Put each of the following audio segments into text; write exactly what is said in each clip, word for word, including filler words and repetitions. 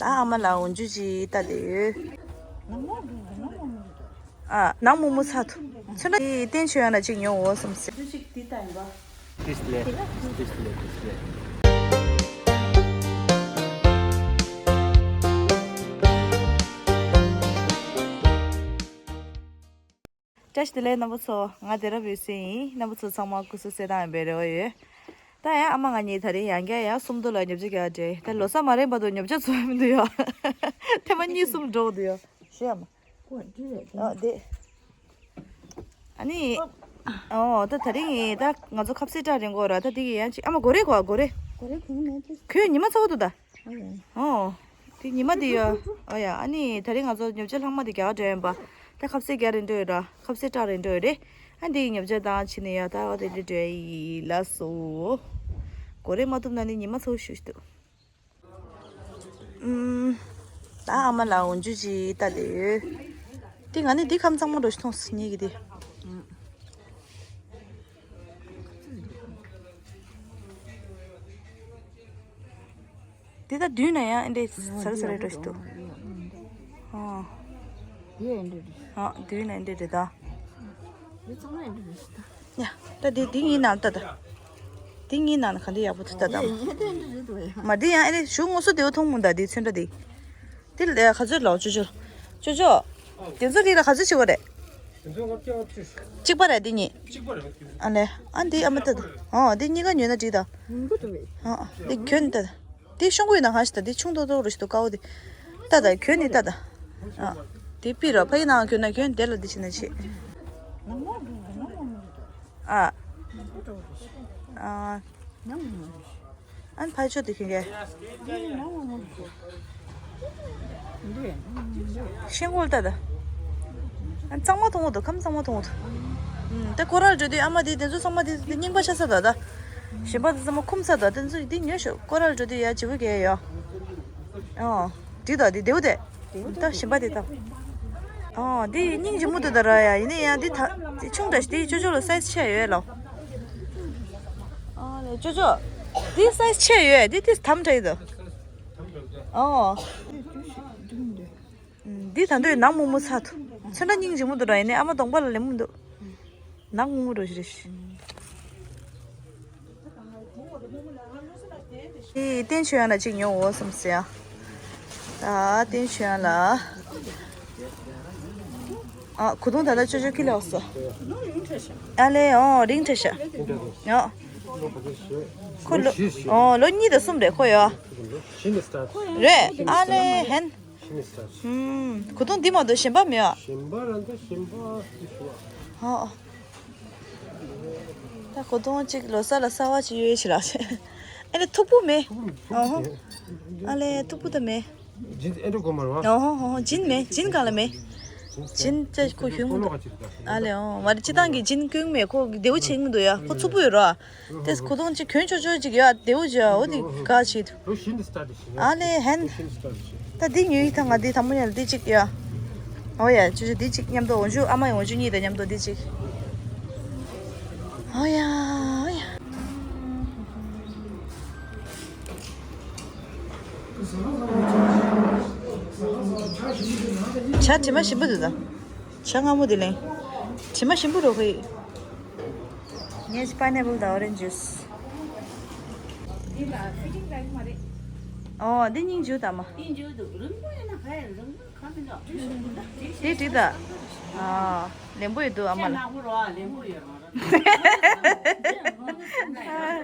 ད་ཨ་མ་ལ་འོ་འཇུ་ཅིག་ལྟ་དེ་ཡོད། ཨ་ནང་མོག་མོག་ཚ་ཐུ། ཚོན་ཁྲ་དེ་བསྟན་ཆོས་ཡང་ན་ཅིག་ཉོ་འོ་བསམ་སེ། འཇུ་ཅིག་དེ་ལྟ་ཡིན་པ། Display. Display. Display. བཀྲ་ཤིས་བདེ་ལེགས་རྣམ་པ་ཚོ། ང་སྡེ་ར་བུས་སེ་ཡིན། རྣམ་པ་ཚོ་ཚང་མ་སྐུ་གཟུགས་གསལ་ཐང་ཡིན་པའི་རེ་བ་ཡོད། ད་ཡང་ཨ་མ་ང་གཉིས་ད་རིང་ཡང་བསྐྱར་ཡང་སུམ་མདོ་ལ་ཉོ་ཆ་རྒྱག་འགྲོ། ད་ལོ་གསར་མ་རན་བར་དུ་ཉོ་ཆ་ཚུར་མི་འདུག་ཡ། ཐེངས་མ་གཉིས་གསུམ་འགྲོ་གི་འདུག་ཡ། ཤེས་ཡ་མ། ཨོ་དེ། ཨ་ནི། ཨོ་ད་ད་རིང་ད་ང་ཚོ་ཁ་ཟས་སྐྲ་རིང་གོ་ར། ད་དེ་གི་ཡང་ཅིག་ཨ་མ་གོ་རེ་གོ་གོ་རེ། གོ་རེ་གོ་མེད་ཅིག་ཁོས་ཉི་མ་ཚ་བོ་འདུག་ད། ཨོ་ཡ། ཨོ། དེ་ཉི་མ་དེ་ཡོད། ཨོ་ཡ། ཨ་ནི་ད་རིང་ང་ཚོ་ཉོ་ཆ་ལྷག་མ་དེ་རྒྱག་འགྲོ་ཡིན་པ། ད་ཁ་ཟས་རྒྱག་རན་འགྲོ་ཡོད་ར། ཁ་ཟས་སྐྲ་རན་འགྲོ་ཡོད་རེད། ཨ་འདི་ཉོ་ཆ་དང་ཕྱིན་ནས་ཡ་ད་ཨོ་དེ་འདྲ་འགྲོ་ཡི་ལགས་སོ། གོ་རེ་མ་ཐུབ་ན་ནི་ཉི་མ་ཚ་བོ་ཞུ་ཞུ་འདུག་ཨུམ། ད་ཨ་མ་ལ་འོ་འཇུ་ཅིག་ལྟ་དེ་ཡོད། དེ་ང་ནི་འདི་ཁམ་གཙང་མ་འགྲོ་ཞིག་མཐོང་སོང་ངེད་ཀྱི་དེ། འདི་ད་མདུན་ན་ཡང་ཨེ་འདྲས་ཟར་ཟར་རེ་འགྲོ་ཞིག་འདུག་ཨོ། འདི་ཨེ་འདྲས་རེད། ཨོ་མདུན་ན་ཨེ་འདྲས་རེད་ད། འདི་ཚང་མ་ཨེ་འདྲས་རེད་ཤི་ད། ཡ། ད་འདི་འདི་གཉིས་ནང་ལ་ལྟ་ད། འདི་གཉིས་ནང་ལ་ག་འདི་ཡག་པོ་འདུག་ལྟ་ད། ཡ་ཡ་ད་ཨེ་འདྲས་རེད་འདུག་ཡ། མ་འདི་ཡང་ཨེ་རེ་གཞུག་ངོ་སོ་དེ་བོ་མཐོང་མོ་ད་འདི་ཚོན་ཁྲ་འདི། འདི་ལ་ག་ཚོད་ལོ་ཅོ་ཅོ། ཅོ་ཅོ། དེ་ཚོ་རིགས་ལ་ག་ཚོད་ཆེ་བ་རེད། དེ་ཚོ་ལྔ་བརྒྱ་ལྔ་བཅུ། གཅིག་པ་རེད་འདི་གཉིས། གཅིག་པ་རེད་འདི་གཉིས། ཨ་ལེ། ཨ་འདི་ཨ་མ་ལྟ་ད། ཨོ་འདི་གཉིས་ཀ་ཉོས་ན་འགྲིག་ད། ཡིན་གྱི་འདུག་མེད། ཨོ་འདི་གྱོན་ལྟ་ད། འདི་ཤོང་གུ་ཡིན་ན་གང་ཞིག་ད། འདི་ཆུང་ཏོག་ཏོ་རུ་ཞིག་འདུག་དཀར་པོ་འདི། ལྟ་ད་གྱོན་ནི་ལྟ་ད། ཨོ། འདི་ཕི་རོ་ཕ་གི་ནང་གྱོན་ན་གྱོན་དེ་ལ་འདི་བྱེད་ན་ཆེ། ཨ། ཨ། ཨན་ཕ་ཆོ་དེ་ཁྱོད་ཀྱི། ཤེས་ངོ་ལྟ་ད། ཨན་གཙང་མ་མཐོང་གི་འདུག་ཁམ་གཙང་མ་མཐོང་གི་འདུག་ཨུམ། ད་སྐོར་ར་འགྲོ་དུས་ཨ་མ་དེ་དེ་ཚོ་ཚང་མ་དེ་དེ་རྙིང་པ་ཆགས་ས་ད་ད། གཞན་པ་དེ་ཚང་མ་ཁུམ་ས་ད། དེ་ཚོ་དེ་ཉོས་ཤོག་སྐོར་ར་འགྲོ་དུས་ཡ་བྱེད་པོ་གས་ཡོ། ཨོ། འདི་ད་འདི་རྡེའུ་དེ། ད་གཞན་པ་དེ་ད། ཨོ་འདི་སྙིང་རྗེ་མོ་འདུག་ད་ར་ཡ། ཡིན་ན་ཡང་འདི་ད་འདི་ཆུང་དྲགས་ཤིག་འདི་ཅོ་ཅོ་ལ་སའི་ཛི་ཆེ་ཡོད་ལོ། ཨ་ལེ་ཅོ་ཅོ། འདི་སའི་ཛི་ཆེ་ཡོད། འདི་ཏིས་དམ་དྲགས་ཡོད་དོ། ཨོ། འདི་ད་འདོད་ནག་མོག་མོག་ཚ་ཐུ། ཚོན་ཁྲ་སྙིང་རྗེ་མོ་འདུག་ར། ཡིན་ནའི་ཨ་མ་གདོང་པ་ལ་ལེན་མི་འདུག་ནག་མོག་མོག་འགྲོ་ཞིག་རེད་ཤི། ཨེ་བསྟན་ཆོས་ཡང་ལ་གཅིག་ཉོ་འོ་བསམ་སེ་ཡ། ད་བསྟན་ཆོས་ཡང་ལ། ཨ་གོས་ཐུང་ད་ལྟ་ཅོ་ཅོ་ཁྱི་ལ་འོ་སོ། ཨ་ལེ་ཨོ་རིང་ཁྲ་ཤ། ཨོ། ཁོ་ལོ་ཨོ་ལོ་གཉིས་དང་གསུམ་རེད་ཁོ་ཡོ། རེད། ཨ་ལེ་ཧན། ཧུམ། གོས་ཐུང་འདི་མ་གཏོགས་གཞན་པ་མེད་ཨ། གཞན་པ་ར་འདི་གཞན་པ་འདི་ཞུ་ཨ། ཨོ། ད་གོས་ཐུང་གཅིག་ལོ་གསར་ལ་གསར་བ་ཅིག་ཡོད་ཕྱི་ལ། ཨ་ལེ་མཐུག་པོ་མེད། ཨོ་ཧོ། ཨ་ལེ་མཐུག་པོ་ད་མེད། ཇིན་ཨེ་འགྲོ་གོ་མ་རེད་བ། ཨོ་ཧོ་ཧོ་ཧོ་ཇིན་མེད་ཇིན་གང་ལ་མེད། ཇིན་ཅེ་ཁོ་ཞུ་མི་འདུག་ཨ་ལེ་ཨོ་མ་རེད་སྤྱི་བཏང་གི་ཇིན་ཀུན་མེད་ཁོ་བདེ་བོ་བྱེད་མི་འདུག་ཡ་ཁོ་ཚུགས་པོ་ཡོད་ར། དེས་གོས་ཐུང་ཅིག་གྱོན་ཆོག་ཆོག་ཅིག་ཡོད་བདེ་བོ་བྱོས་འོ་དེ་དགའ་བྱེད་དུ། ལོ་བཞིན་དུ་སྟ་དེ་བཞིན་ཨ་ལེ་ཧན། ལོ་བཞིན་དུ་སྟ་དེ་བཞིན། ད་འདི་ཉོས་ཡིན་ད་ང་འདི་དང་པོ་ཉལ་འདི་གཅིག་ཡ། ཨོ་ཡ་ཅུ་ཅུ་འདི་གཅིག་མཉམ་དུ་འོ་ཇུ་ཨ་མ་ཡི་འོ་ཇུ་གཉིས་དང་མཉམ་དུ་འདི་གཅིག་ཨོ་ཡ་ཨོ་ཡ། ཇ་དྲི་མ་ཞིམ་པོ་འདུག་ད། ཇ་མངར་མོ་འདི་ལེན། དྲི་མ་ཞིམ་པོ་རོ་ཧི། ངས་pineapple དང་orange juice། འདི་ལ་fitting རག་གི་མ་རེད། ཨོ་འདི་སྙིང་རྗེ་དང་མ། སྙིང་རྗེ་འདུག་རིང་པོ་ཡིན་ན་ག་ཡ་རིང་པོ་ག་མི་འདུག་འདི་འགྲིག་ད། ཨ་ལེན་པོ་ཡོད་འདུག་ཨ་མ་ལ། ནག་པོ་རོ་ཨ་ལེན་པོ་ཡོད་རང་རང་།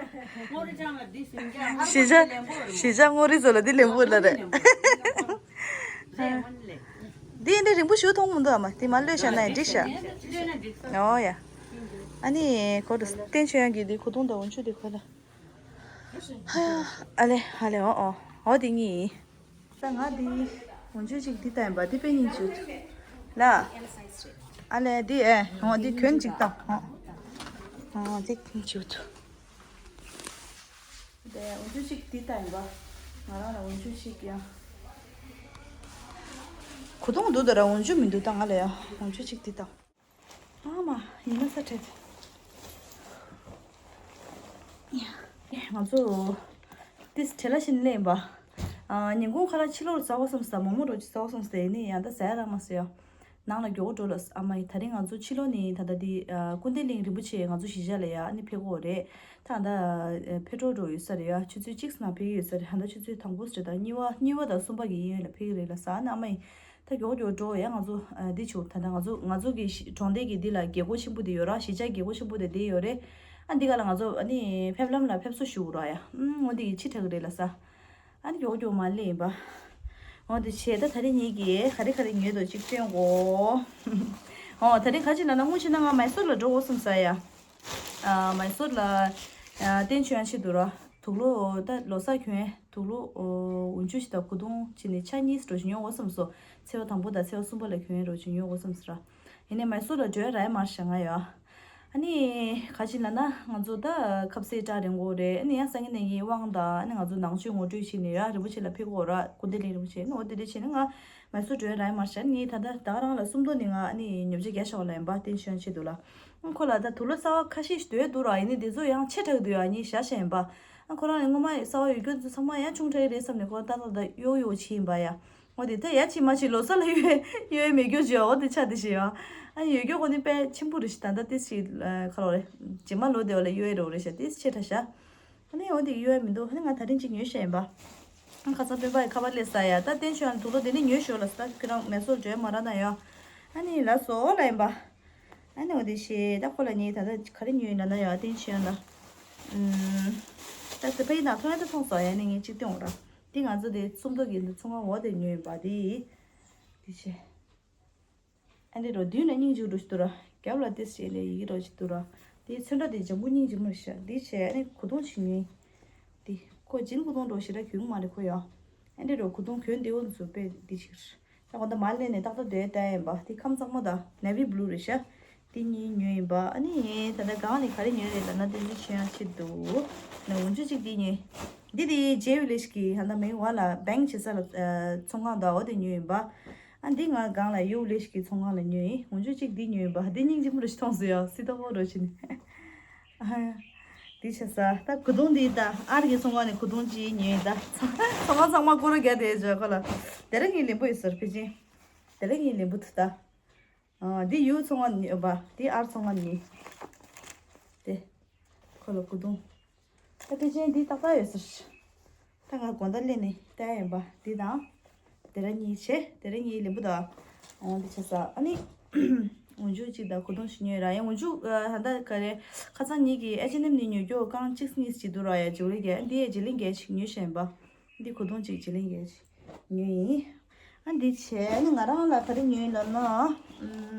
ངོ་རི་ཅང་ལ་འདི་སིང་རྒྱ་ཨ་ཞི་ཅང་ཞི་ཅང་ངོ་རི་ཚོ་ལ་འདི་ལེན་པོ་ལ་རེད། འདི་འདི་རིང་པོ་ཞུ་མཐོང་མི་འདུག་ཨ་མ་དེ་མ་ལོས་བཞག་ན་ཡང་འགྲིག་ཤག་ཨོ་ཡ། ཨ་ནི་ཁོ་རུ་བསྟན་ཆོས་ཡང་གི་འདི་གོས་ཐུང་དང་འོ་ཆུ་འདི་ཁོ་ལ། ཧ་ཡ། ཨ་ལེ་ཨ་ལེ་ཨོ་ཨོ་ཨོ་འདི་གཉིས་ཡིན། ད་ང་འདི་འོ་ཆུ་གཅིག་འདི་ལྟ་ཡིན་པ་འདི་དཔེ་སྙིང་རྗེ་འདུག་ལ། ཨ་ལེ་འདི་ཨེ་ཨོ་འདི་གྱོན་གཅིག་དང་ཨོ་ཨོ་འདི་སྙིང་རྗེ་འདུག་དེ་འོ་ཆུ་གཅིག་འདི་ལྟ་ཡིན་པ། ང་རང་ལ་འོ་ཆུ་གཅིག་ཡང་། གོས་ཐུང་འདུག་ད་ར་འོ་ཆུ་མི་འདུག་ད་ང་ལ་ཡང་འོ་ཆུ་གཅིག་འདི་ལྟ། ཨ་མ་ཡིན་ན་ས་ཁྲེད། ང་ཚོ་ཏིས་བྲེལ་ལ་ཤིན་ལེན་པ། ཨ། ཉིན་གུང་ཁ་ལག་ཕྱི་ལོགས་ཟ་བ་བསམ་ས། མོག་མོག་འདྲ་ཅིག་ཟ་བ་བསམ་ས། ཡིན་ནའི་ཡང་ད་ཟ་ཡ་རག་མ་སོང་ཡ། ནང་ལ་མགྱོགས་པོ་འགྲོ་ལ། ཨ་མ་ཡིས་ད་རིང་ང་ཚོ་ཕྱི་ལོགས་ནས་ད་ལྟ་འདི་ཨ་ཀུན་བདེ་གླིང་རིན་པོ་ཆེ་ང་ཚོ་གཞིས་ཆགས་ལ་ཡ་ཨ་ནི་ཕེབས་ཀྱི་ཡོད་རེད། ད་ད་ཕེབས་འགྲོ་འགྲོ་ཡོད་ས་རེད་ཡ། ཆུ་ཚོད་གཅིག་ཙམ་ནང་ཕེབས་ཀྱི་ཡོད་ས་རེད། ད་ཆུ་ཚོད་དང་པོ་ཟེར་དང་གཉིས་པ་གཉིས་པ་དང་གསུམ་པ་གི་གཡས་གཡོན་ལ་ཕེབས་ཀྱི་རེད་ལ་ཟེར། ཨ་ནི་ཨ་མ་ཡིས་ད་མགྱོགས་པོ་མགྱོགས་པོ་འགྲོ་ཡ། ང་ཚོ་ཨ་འདི་བྱུང་། ད་ད་ང་ཚོ་ང་ཚོ་གི་གཞི་གྲོང་སྡེ་གི་འདི་ལ་རྒྱལ་སྒོ་ཆེན་པོ་དེ་ཡོད་ར། གཞིས་ཆགས་རྒྱལ་སྒོ་ཆེན་པོ་དེ་དེ་ཡོད་རེད། ཨ་འདི་ག་ལ་ང་ཚོ་ཨ་ནི་ཕེབས་ལམ་ལ་ཕེབས་བསུ་ཞུ་ར་ཡ། ཨུམ་འོ་འདི་གི་ཕྱི་དྲགས་ཀྱི་རེད་ལ་ཟེར། ཨ་ནི་མགྱོགས་མགྱོགས་མར་སླེབས་ཡིན་པ། འོ་དེ་བྱས་ད་ད་རེས་ངེད་ཀྱིས་ག་རེ་ག་རེ་ཉོས་འདུག་ཅིག་སྟོན་གོ། འོ་ད་རེས་ག་ཅིག་ལབ་ན་དངོས་གཞི་ན་ང་མའི་སོར་ལ་འགྲོ་དགོས་བསམ་ས་ཡ། ཨ་མའི་སོར་ལ་ཨ་རྟེན་མཆོད་ཡང་ཆེད་དུ་ར། དུག་ལོག་ད་ལོ་གསར་གྱོན་དུག་ལོག་འོ་འོ་འཇུ་ཞིག་དང་གོས་ཐུང་ཅིག་ནས་ཆ་གཉིས་འགྲོ་ཞིག་ཉོ་དགོས་བསམ་སོ། ཚེས་པ་དང་པོ་དང་ཚེས་པ་གསུམ་པ་ལ་གྱོན་འགྲོ་ཞིག་ཉོ་དགོས་བསམ་ས་ར། ཡིན་ནའི་མའི་སོར་ལ་འགྲོ་ཡ་རག་ཡ་མ་རེད་ཤག་ང་ཡ། ཨ་ནི་ག་ཅིག་ལབ་ན་ང་ཚོ་ད་ཁ་ཟས་སྐྲག་རན་གོ་རེད། ཨ་ནི་ཡང་སང་ཉིན་གནངས་ཉིན་དབང་དང་ཨ་ནི་ང་ཚོ་ནང་ཆོས་ངོ་སྤྲོད་བྱས་ནས་ཡ་རིན་པོ་ཆེ་ལ་ཕེབས་དགོས་ར། ཀུན་བདེ་གླིང་རིན་པོ་ཆེ། ཨ་ནི་འོ་དེ་འདྲ་བྱས་ནས་ང་མའི་སོར་འགྲོ་ཡ་རག་ཡ་མ་རེད་ཤག་ངས་ད་ལྟ་ད་ག་རང་ལ་སུམ་མདོ་ནས་ང་ཨ་ནི་ཉོ་ཆ་རྒྱག་བཞག་པ་ལ་ཡིན་པ། རྟེན་མཆོད་ཡང་ཆེད་དུ་ལ། ཨ་ཁོ་ལ་ད་དུག་ལོག་གསར་པ་ཁ་ཤས་ཤིག་འདོད་འདུག་ར། ཡིན་ནའི་དེ་ཚོ་ཡང་ཆེ་དྲགས་འདུག་ཡ། ངས་བཞག་བཞག་ཡིན་པ། ཨ་ཁོ་རང་ནས་སྔོན་མ་གསར་པ་ཡོད་རྒྱུ་ཚོ་ཚང་མ་ཡང་ཆུང་དྲགས་རེད་བསམ་ནས་ཁོ་ད་ད་ད་གཡོག་གཡོག་བྱས་ཡིན་པ་ཡ། འོ་དེ་ད་ཡ་ཅིག་མ་ཅིག་ལོ་གསར་ལ་གཡོལ་གཡོལ་མེད་རྒྱུ་བྱས། འོ་དེ་ཆ་དེ་བྱས་ཡ། ཨ་ཡོད་རྒྱུ་ཁོ་ནི་དཔེ་ཆེན་པོ་རེད་ཤག་ད་ལྟ་ཏིས་ཤིག་ཁ་ལོ་རེད། རྗེས་མ་ལོ་དེ་བ་ལ་གཡོལ་ཡ་རོགས་རེད་ཤག་ཏིས་ཆེ་དྲགས་ཤག་ཨ་ནི་འོ་དེ་གཡོལ་ཡ་མི་འདུག་ཨ་ནི་ང་ད་རིང་ཅིག་ཉོས་བཞག་ཡིན་པ། ཨ་ཁ་སང་སྤེན་པ་ཡི་ཁ་པར་སླེབས་ས་ཡ། ད་རྟེན་མཆོད་ཡང་དུག་ལོག་དེ་ནི་ཉོས་ཞོར་ལ་ས། ད་ཁྱོད་རང་མའི་སོར་འགྲོ་ཡ་མ་རག་ན་ཡ། ཨ་ནི་ལགས་སོ་ལ་ཡིན་པ། ཨ་ནི་འོ་དེ་བྱས་ད་ཁོ་ལ་ངས་ད་ལྟ་ག་རེ་ཉོས་ཡིན་ལབ་ན་ཡ། རྟེན་མཆོད་ཡང་ལ། ཨུམ། ད་དེ་ཕ་ཡི་ནང་ཐོན་ཡ་ད་མཐོང་སོང་ཡ། ནི་ངས་གཅིག་སྟོན་འོང་ར། འདི་ང་ཚོ་དེ་སུམ་མདོ་གི་འདི་ཚོང་ཁང་འོ་དེ་ཉོས་ཡིན་པ་འདི། འདི་བྱས། ཨ་འདི་རོ་མདུན་ལ་སྙིང་རྗེ་འགྲོ་ཞིག་འདུག་ར། རྒྱབ་ལ་ཏིས་བྱས་ལས་ཡི་གེ་འགྲོ་ཞིག་འདུག་ར། འདི་ཚོན་ཁྲ་དེ་ལྗང་གུ་སྙིང་རྗེ་མོ་རེད་ཤག་འདི་བྱས་ཨ་ནི་གོས་ཐུང་ཞིག་ཉོས། འདི་ཁོ་ཇིན་གོས་ཐུང་འགྲོ་ཞེ་དྲག་གྱོན་གྱི་མ་རེད་ཁོ་ཡ། ཨ་འདི་རོ་གོས་ཐུང་གྱོན་བདེ་བོ་འདུག་དཔེ་འདི་ཞིག་རེད། ད་གོ་ད་མ་ལེན་ནས་ཏག་ཏག་སྡོད་ཡ་ཡིན་པ། དེ་ཁམས་གཙང་མ་དང་navy blue རེད་ཤག་དེ་གཉིས་ཉོས་ཡིན་པ། ཨ་ནི་ད་ལྟ་གང་ནས་ག་རེ་ཉོས་རེད་ལབ་ན་དེ་ཚོ་ཆེ་ཡང་ཆེ་འདུག་ནས་འོན་ཆུ་གཅིག་དེ་ཉོས། འདི་དེ་ཇེ་ཝི་ལེ་ཇི་གི་ཧ་ད་མེ་ཝ་ལ་བེང་བྱེད་ས་ལ་ཚོང་ཁང་དང་འོ་དེ་ཉོས་ཡིན་པ། ཨ་འདི་ང་གང་ལ་ཡུ་ལེ་ཇི་གི་ཚོང་ཁང་ལ་ཉོས་ཡིན། འོན་ཆུ་གཅིག་དེ་ཉོས་ཡིན་པ། དེ་སྙིང་རྗེ་མོ་རེ་ཞིག་མཐོང་སོང་ཡ། སི་ཏོ་བོ་རོ་ཆི་ནི། ཨ་འདི་བྱས་ས་ད་གོས་ཐུང་འདི་ད་ཨར་གི་ཚོང་ཁང་ནས་གོས་ཐུང་ཅིག་ཉོས་ཡིན། ད་ཚང་ཚང་མ་ཚང་མ་སྐོར་ར་རྒྱག་དེ་བྱས་ཁོ་ལ། དེ་རིང་ངའི་ལེན་པོ་ཡོད་ཟེར་ཕལ་ཆེར། དེ་རིང་ངའི་ལེན་པོ་ཐུག་ད། ཨ་འདི་ཡུ་ཚོང་ཁང་ནས་ཉོས་པ། འདི་ཨར་ཚོང་ཁང་ནས་ཉོས། དེ་ཁོ་ལ་གོས་ཐུང་། ད་ཕལ་ཆེར་འདི་ཏག་ཏག་ཡོད་ཟེར། ད་ང་དགོང་དག་སླེབས་ནས་ལྟ་ཡ་ཡིན་པ། འདི་དང་། དེ་རིང་གཉིས་བྱས། དེ་རིང་གཉིས་ལེན་པོ་དང་། འོ་འདི་བྱས་ས། ཨ་ནི། འོན་ཆུ་གཅིག་དང་གོས་ཐུང་ཞིག་ཉོས་ར། ཡང་འོན་ཆུ་ཨ་ད་ལྟ་ག་རེ། ཁ་སང་ཉིད་ཀྱི་ཨེ་ཆི་ཨེན་ཨེམ་ནས་ཉོས་རྒྱུ་རྐང་གཅིག་གཉིས་ཅིག་འདུག་ར་ཡ། རྗེ་བོ་ལེགས་ཀྱི་འདི་ཡ་རྗེ་ལེགས་ཀྱི་ཞིག་ཉོས་བཞག་ཡིན་པ། འདི་གོས་ཐུང་གཅིག་རྗེ་ལེགས་ཀྱི་ཞིག་ཉོས་ཡིན། ཨ་འདི་བྱས་ཨ་ནི་ང་རང་ལ་ག་རེ་ཉོས་ཡིན་ལབ་ན། ཨུམ།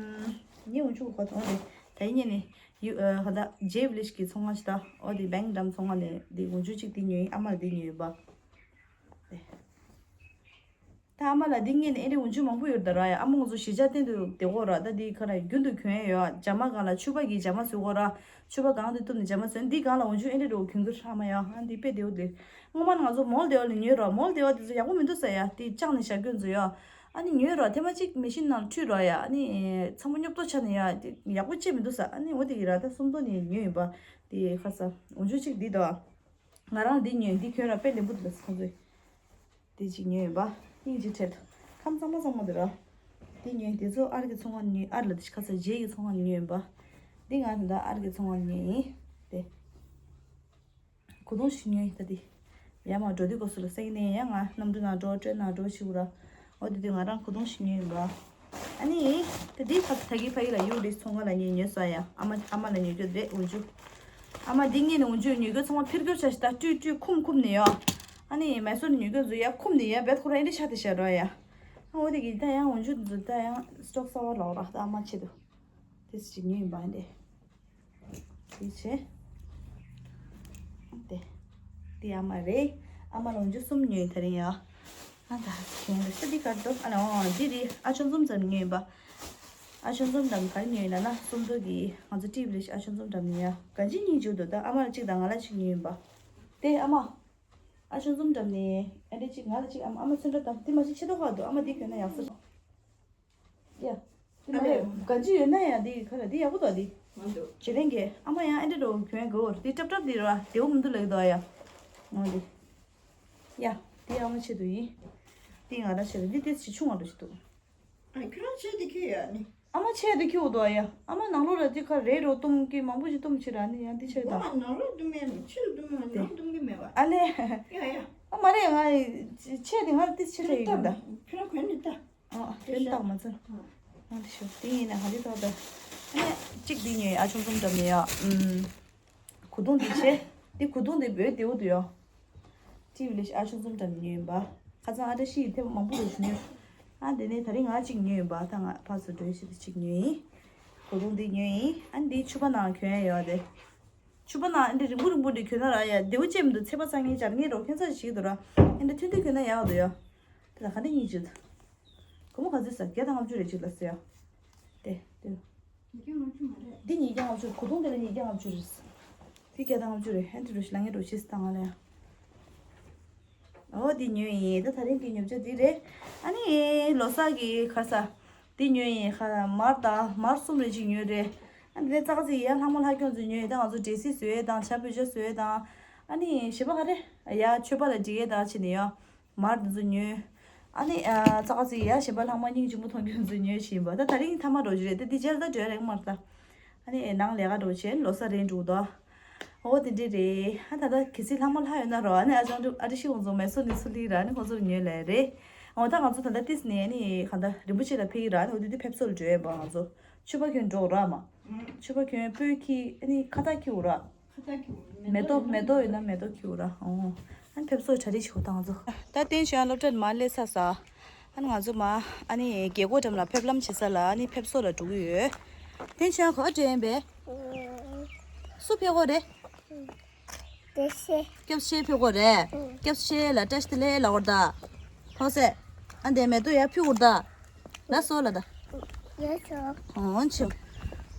ངས་འོན་ཆུ་གོས་ཐུང་དེ་ད་ཡིན་ཉེ་ནས། ཡུ་ཨ་ཧ་ད་ཇེ་ཝི་ལེ་ཇི་གི་ཚོང་ཁང་ཞིག་ད། འོ་དེ་བེང་འགྲམ་ཚོང་ཁང་ནས་འདི་འོན་ཆུ་གཅིག་དེ་ཉོས་ཡིན། ཨ་མ་ལ་འདི་ཉོས་ཡིན་པ། དེ་ད་ཨ་མ་ལ་འདི་ངས་ནི་ཨེ་རེ་འོན་ཆུ་མང་པོ་ཡོད་ད་ར་ཡ། ཨ་མ་ང་ཚོ་གཞིས་ཆགས་སྟེང་དུ་བསྡད་གོ་ར། ད་འདི་ག་ར་རྒྱུན་དུ་གྱོན་ཡ་ཡོད། ཇ་མ་སྒང་ལ་ཕྱུ་པ་གི་ཇ་མ་བཟོས་གོ་ར། ཕྱུ་པ་སྒང་དུ་གཏུབ་ནས་ཇ་མ་བཟོས། འདི་སྒང་ལ་འོན་ཆུ་ཨེ་རེ་རོ་གྱོན་གི་ར་མ་ཡ། ཨ་འདི་དཔེ་བདེ་བོ་དེ། སྔོན་མ་ང་ཚོ་མོལ་དེ་བ་ལ་ཉོས་ར། མོལ་དེ་བ་དེ་ཚོ་ཡག་པོ་མི་འདུག་ས་ཡ། དེ་བཅག་ནས་བཞག་རྒྱུ་ཚོ་ཡ། ཨ་ནི་ཉོས་ར་ཐེངས་མ་གཅིག་མེ་ཤིན་ནང་འཁྲུད་ར་ཡ། ཨ་ནི་ཚང་མ་རྙོབ་ཏོ་ཆགས་ནས་ཡ། དེ་ཡག་པོ་ཅིག་མི་འདུག་ས། ཨ་ནི་འོ་དེ་གི་ར་ད་སུམ་མདོ་ནས་ཉོས་ཡིན་པ། དེ་ཁ་ས་འོན་ཆུ་གཅིག་འདི་དང་། ང་རང་འདི་ཉོས། འདི་གྱོན་ར་དཔེ་ལེན་པོ་འདུག་ལ་ཁོང་ཚོས། འདི་གཅིག་ཉོས་ཡིན་པ། སྙིང་རྗེ་ཁྲེལ་འདུག་ཁམས་གཙང་མ་གཙང་མ་འདུག་ར། འདི་ཉོས། འདི་ཚོ་ཨར་གི་ཚོང་ཁང་ནས་ཉོས། ཨར་ལ་འདི་ཁ་ས་རྗེ་གི་ཚོང་ཁང་ནས་ཉོས་ཡིན་པ། འདི་ང་ད་ལྟ་ཨར་གི་ཚོང་ཁང་ནས་ཉོས་ཡིན། དེ། གོས་ཐུང་ཞིག་ཉོས་ཡིན་ད་འདི། ཡར་མར་འགྲོ་དུས་སྐབས་སུ་ལ་སེང་ནས་ཡང་ང་གནམ་གྲུ་ནང་འགྲོ་ཊེ་རེན་ནང་འགྲོ་བྱེད་དགོས་ར། འོ་དེ་དུས་ང་རང་གོས་ཐུང་ཞིག་ཉོས་ཡིན་པ། ཨ་ནི། ད་འདི་ཕ་ད་གི་ཕ་གི་ལ་ཡུ་རེ་ཚོང་ཁང་ལ་ངས་ཉོས་སོང་ཡ། ཨ་མ་ཨ་མ་ལ་ཉོ་རྒྱུ་རེད་འོན་ཆུ། ཨ་མ་འདི་ངས་ནི་འོན་ཆུ་ཉོ་རྒྱུ་ཚང་མ་འཕེར་རྒྱུ་བྱ་ཞིག་ད་བཀྲུས་བཀྲུས་ཁུམ་ཁུམ་ནས་ཡ། ཨ་ནི་མེ་སོར་ནས་ཉོ་རྒྱུ་འཛུལ་ཡ་ཁུམ་ནས་ཡ་བེད་ཁོ་ར་ཨེ་འདྲ་ཆགས་ཏེ་བཞག་ར་ཡ། ཨ་འོ་དེ་གི་ད་ཡང་འོན་ཆུ་འཛུལ་ད་ཡང་སི་ཊོག་གསར་པ་ལོག་ར་ད་ཨ་མ་ཆེད་དུ། དེ་ཅིག་ཉོས་ཡིན་པ་འདི། དེ་བྱས། དེ། དེ་ཨ་མ་རེད། ཨ་མ་ལ་འོན་ཆུ་གསུམ་ཉོས་ཡིན་ད་རིང་ཡ། ཨ་ད་གྱོན་རེད་ཤག་འདི་གར་འདུག་ཨ་ལ་འོ་འདི་རེད། ཨ་ཆོ་འཛོམས་ཙམ་ཉོས་ཡིན་པ། ཨ་ཆོ་འཛོམས་ཙམ་ག་རེ་ཉོས་ཡིན་ལབ་ན་སུམ་མདོ་གི་ང་ཚོ་ཊི་བི་ལས་ཤག་ཨ་ཆོ་འཛོམས་ཙམ་ཉོས་ཡ། ག་ཅི་སྙིང་རྗེ་འདུག་ད་ཨ་མ་ལ་གཅིག་དང་ང་ལ་གཅིག་ཉོས་ཡིན་པ། དེ་ཨ་མ། ཨ་ཆོ་འཛོམས་ཙམ་ནས་ཨ་འདྲ་གཅིག་ང་ལ་གཅིག་ཨ་མ་ཨ་མ་ཚོན་ཁྲ་དང་དེ་མ་གཅིག་ཆེ་མདོག་ཁ་འདུག་ཨ་མ་འདི་གྱོན་ན་ཡག་ས་རེད། ཡ། དེ་མ་རེད། ག་ཅི་ཡོད་ན་ཡང་འདི་ག་རེ་འདི་ཡག་པོ་འདུག་འདི། མ་འདུག་ཇེ་ལེན་གྱི་ཨ་མ་ཡང་ཨེ་འདྲ་འགྲོ་གྱོན་དགོས། འདི་སྲབ་སྲབ་འདི་ར་བདེ་བོ་མི་འདུག་ལབ་ཀྱི་འདུག་ཡ། འོ་འདི། ཡ། འདི་ཨ་མ་ཆེད་དུ་ཡིན། འདི་ང་རང་ཆེད་དུ། འདི་ཏིས་ཆེ་ཆུང་བ་འདྲ་ཞིག་འདུག་ཨ། ཁྱོད་རང་ཆེད་དུ་ཁྱེར་ཡོད་ནི། ཨ་མ་ཆེད་དུ་ཁྱེར་འདུག་ཨ་ཡ། ཨ་མ་ནང་ལོགས་ལ་འདི་ཁ་རེ་རོ་གཏུམ་གི་མང་པོ་ཞིག་གཏུམ་བྱེད་ར་ནི་ཡང་འདི་ཆེད་དུ། ཨ་མ་ནང་ལོགས་གཏུམ་མེད་ནི་ཕྱི་ལ་གཏུམ་མ་ནང་གཏུམ་གི་མེད་བ། ཨ་ལེ། ཡ་ཡ། ཨ་མ་རེད། ང་ཆེད་དུ་ང་ཏིས་ཆེད་དུ་ཡིན་ད། ཁྱོད་རང་གོན་ནི་ད། ཨ། དེ་ཤ། བཏགས་མ་ཚར། ཨ། ཨ་འདི་ཤོག་དེ་ཡིན་ན་ཧ་ལི་ཐོག་ད། ཨ་ནི་གཅིག་འདི་ཉོས། ཨ་ཆུང་ཆུང་འགྲམ་ནས་ཡ། ཨུམ། གོས་ཐུང་འདི་ཆེ། འདི་གོས་ཐུང་འདི་བོད་བདེ་བོ་འདུག་ཡ། ཅི་བི་ལེ་ཤི། ཨ་ཆུང་ཆུང་འགྲམ་ནས་ཉོས་ཡིན་པ། ཁ་སང་ཨ་བཀྲ་ཤིས་ཡིས་ཐེབས་མང་པོ་རེ་ཞུ་ནས། ཨ་འདི་ནས་ད་རིང་ང་གཅིག་ཉོས་ཡིན་པ། ད་ང་ཕར་ཚུར་འགྲོ་ཡ་ཆེད་དུ་གཅིག་ཉོས་ཡིན། གོས་ཐུང་འདི་ཉོས་ཡིན། ཨ་འདི་ཕྱུ་པ་ནང་གྱོན་ཡ་ཡོད་དེ། ཕྱུ་པ་ནང་འདི་རིང་པོ་རིང་པོ་འདི་གྱོན་ན་ར་ཡ་བདེ་བོ་ཅན་མི་འདུག་ཚད་པ་ཚང་ངེས་སྦྱར་ངེས་རོགས་ཁྱད་མཚར་ཞིག་འདུག་ར། འདི་ཐུང་ཐུང་གྱོན་ན་ཡག་འདུག་ཡ། དེ་ལ་ག་འདྲ་གཉིས་བྱེད། སྒོར་མོ་ག་ཚོད་ཟེར། བརྒྱ་དང་ལྔ་བཅུ་རེ་གཅིག་ལ་ཟེར་ཡ། དེ་དེ། ཉིས་བརྒྱ་ལྔ་བཅུ་མ་རེད། འདི་ཉིས་བརྒྱ་ལྔ་བཅུ། གོས་ཐུང་དེ་ལ་ཉིས་བརྒྱ་ལྔ་བཅུ་རེད། འདི་བརྒྱ་དང་ལྔ་བཅུ་རེད། ཨ་འདི་རུ་ཞིག་ལ་ངས་རོགས་བྱེད་སྟངས་ལ་ཡ། ཨོ་འདི་ཉོས་ཡིན། ད་ད་རིང་གི་ཉོ་ཆ་འདི་རེད། ཨ་ནི་ལོ་གསར་གི་ཁ་ས། འདི་ཉོས་ཡིན། ཁ་མར་དང་མར་གསུམ་རེ་གཅིག་ཉོས་རེད། ཨ་འདི་ནས་ཙག་ཙིག་ཡ་ལྷག་མ་ལྷག་ཀྱོང་ཚོ་ཉོས་ཡིན། ད་ང་ཚོ་འབྲས་སིལ་བཟོ་ཡས་དང་། ཇ་བོད་ཇ་བཟོ་ཡས་དང་། ཨ་ནི་གཞན་པ་ག་རེ་ཡ་མཆོད་པ་ལ་སྒྲིག་ཡས་དང་བྱས་ནས་ཡ། མར་འདི་ཚོ་ཉོས། ཨ་ནི་ཨ་ཙག་ཙིག་ཡ་གཞན་པ་ལྷག་མ་སྙིང་རྗེ་མོ་མཐོང་ཀྱོང་ཚོ་ཉོས་བྱས་ཡིན་པ། ད་ད་རིང་མཐའ་མ་འགྲོ་རྒྱུ་རེད། ད་འདི་རྗེས་ལ་ད་འགྲོ་ཡ་རེད་མར་ད། ཨ་ནི་ནང་ལས་ཀ་འགྲོ་བྱས་ལོ་གསར་རན་འགྲོ་ད། ཨོ་དེ་འདྲས་རེད། ཨ་ད་ལྟ་གལ་སྲིད་ལྷག་མ་ལྷག་ཡོད་ན་རོ། ཨ་ནི་ཨ་ཅང་ཨ་ཏི་ཤི་ཁོང་ཚོ་མེ་སོ་ནི་སུ་ལི་ར་ནི་ཁོང་ཚོར་ཉོས་ལས་རེད། ཨོ་ད་ང་ཚོ་ད་ལྟ་ཏིས་ནས་ནི་ག་ད་རིན་པོ་ཆེ་ལ་ཕེབས་ཀྱི་ར། ཨ་ནི་འོ་དེ་དུས་ཕེབས་བསུ་ལ་འགྲོ་ཡས་པ། ང་ཚོ་ཕྱུ་པ་གྱོན་འགྲོ་ར་མ། ཕྱུ་པ་གྱོན་སྤོས་ཁྱི། ཨ་ནི་ཁ་བཏགས་ཁྱི་འུ་ར། ཁ་བཏགས་ཁྱི་འུ་ར། མེ་ཏོག་མེ་ཏོག་ཡོད་ན་མེ་ཏོག་ཁྱི་འུ་ར། ཨོ་ཨ་ནི་ཕེབས་བསུ་གྲ་སྒྲིག་བྱེད་དགོས་ད་ང་ཚོ། ད་བསྟན་ཆོས་སློབ་གྲྭ་མ་སླེབས་ས་ས། ཨ་ནི་ང་ཚོ་མ་ཨ་ནི་རྒྱལ་སྒོ་འགྲམ་ལ་ཕེབས་ལམ་བྱེད་ས་ལ་ཨ་ནི་ཕེབས་བསུ་ལ་འགྲོ་གི་ཡོད། བསྟན་ཆོས་ག་པར་འགྲོ་ཡིན་པས། སུ་ཕེབས་ཀྱི་རེད། སྐྱབས་ཆེ་ཕེབས་ཀྱི་རེད། སྐྱབས་ཆེ་ལ་བཀྲ་ཤིས་བདེ་ལེགས་ལབ་དགོས་རེད་ད། ཧོ་སེ། ཨ་འདི་མེ་ཏོག་ཡར་ཕུལ་དགོས་རེད་ད། ལགས་སོ་ལབ་ད། ཡོད་ཆོག་ཨོ་ཆོ།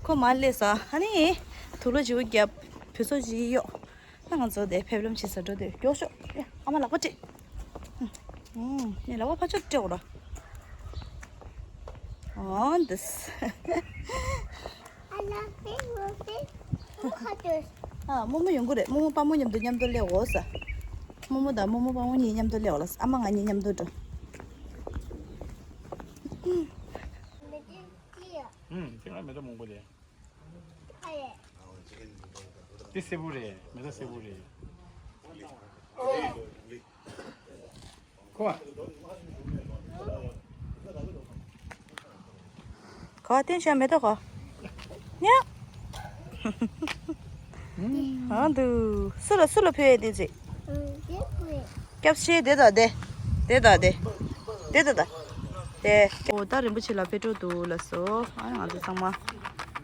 ཁོ་མ་སླེབས་ས། ཨ་ནི་དུག་ལོག་བརྗེ་པོ་བརྒྱབ། བོད་སོག་ཅིག་གཡོག་ཨ་ང་ཚོ་དེ་ཕེབས་ལམ་བྱེད་ས་འགྲོ་དུས་མགྱོགས་ཤོག་ཨ་མ་ལག་པ་སྤྲད། ཨུམ། ངས་ལག་པ་ཕར་ཕྱོགས་སྤྲད་འོ་ར། ཨོ་འདི། ཨ་རྨོ་མོ་ཡོང་གི་རེད། རྨོ་མོ་དཔའ་མོ་མཉམ་དུ་མཉམ་དུ་སླེབས་འོ་ས། རྨོ་མོ་དང་རྨོ་མོ་དཔའ་མོ་གཉིས་མཉམ་དུ་སླེབས་འོ་ལ། ཨ་མ་ང་གཉིས་མཉམ་དུ་འགྲོ། ཨུམ། དེ་སྔ་མེ་ཏོག་མང་པོ་རེད། དེ་སེར་པོ་རེད། མེ་ཏོག་སེར་པོ་རེད། ཁོ་བ། ཁོ་བ་བསྟན་ཆོས་མེ་ཏོག་གོ། ཉ། ཨ་འདུ། སུ་ལ་སུ་ལ་ཕུལ་ཡས་དེ་ཚེ། སྐྱབས་ཆེ་དེ་དང་དེ། དེ་དང་དེ། དེ་དང་དེ། དེ། ཨོ་ད་རིན་པོ་ཆེ་ལ་ཕེབས་འགྲོ་འདུག་ལགས་སོ། ཨ་ང་ཚོ་ཚང་མ་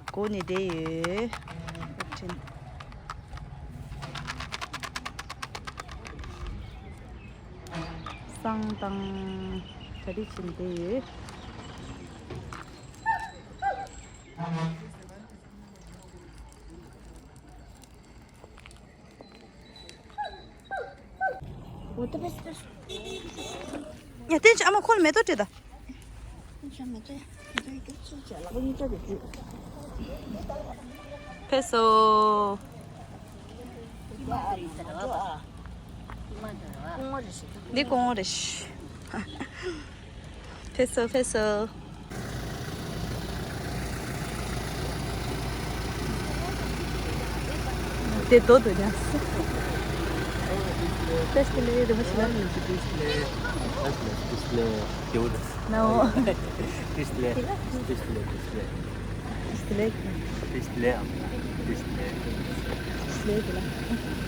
སྒུག་ནས་བསྡད་ཡོད། བསང་བཏང་། གྲ་སྒྲིག་བྱས་ནས་བསྡད་ཡོད། ཡ་དེ་ཨ་མ་ཁོ་ལ་མེ་ཏོག་སྤྲད་ད། ཕེབས་སོ། འདི་སྐུ་ངོ་རེད། ཕེབས་སོ་ཕེབས་སོ། དེ་དོ་དོ་ཉག་སོ། བཀྲ་ཤིས་བདེ་ལེགས། རིན་པོ་ཆེ་ལགས། བཀྲ་ཤིས་བདེ་ལེགས། བཀྲ་ཤིས་བདེ་ལེགས། བཀྲ་ཤིས་བདེ་ལེགས། བཀྲ་ཤིས་བདེ་ལེགས། བཀྲ་ཤིས་བདེ་ལེགས། བཀྲ་ཤིས་བདེ་ལེགས། བཀྲ་ཤིས་བདེ་ལེགས། བཀྲ་ཤིས་བདེ་ལེགས། བཀྲ་ཤིས་བདེ་ལེགས། བཀྲ་ཤིས་བདེ་ལེགས།